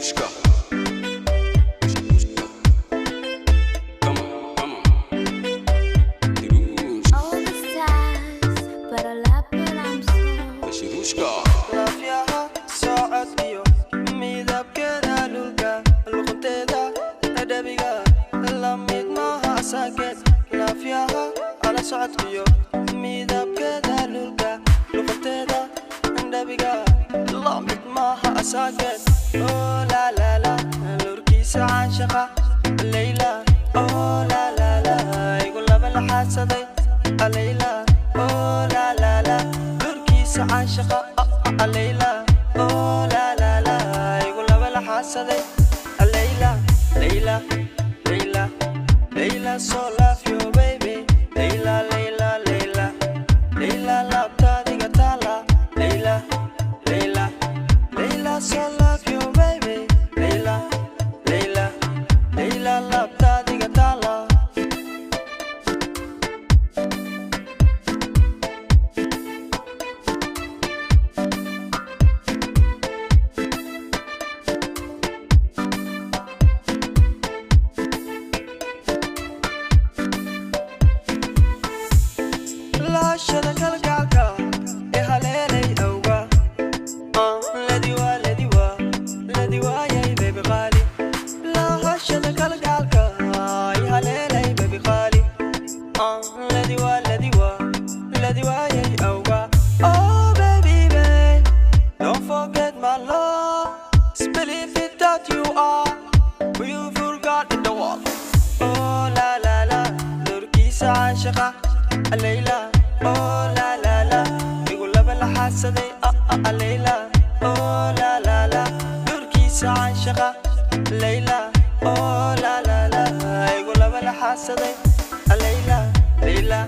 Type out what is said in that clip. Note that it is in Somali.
Shirushka. Shirushka. Come on, come on. Shirushka. All the stars, pero la esperanza. Shirushka. Laafyaha socod iyo midabkeeda lulka, luqunteeda dhabiga la mid maaha asaakeed. Laafyaha ala socodkiyo midabkeeda lulka, luqunteeda dhabiga la mid maaha asaakeed. Oh la la la, lurkiisa caashaqa Layla. Oh la la la, igu laba laxaadsaday Layla. Oh la la la, lurkiisa caashaqa Layla. Oh la la la, igu laba laxaadsaday Layla. Layla, Layla, Layla, so love you baby. Layla, Layla, Layla, Layla, laabtaadiga taala. Layla, Layla, Layla, so love you baby. Layla, Layla, Layla, laabtaadiga taala. Laashada kalgacalka ee haleelay awga. Ladiwa, ladiwa, ladiwaayay baby qaali. Lahashada kalgacalka ee haleelay baby qaali. Ladiwa, ladiwa, ladiwaayay awga. Oh baby babe, don't forget my love. Just believe it that you are beautiful God in the world. Oh la la la, lurkiisa caashaqa Layla. Oh la la la, igu laba laxaadsaday Layla. Oh la la la, lurkiisa caashaqa Layla. Oh la la la, igu laba laxaadsaday Layla. Layla.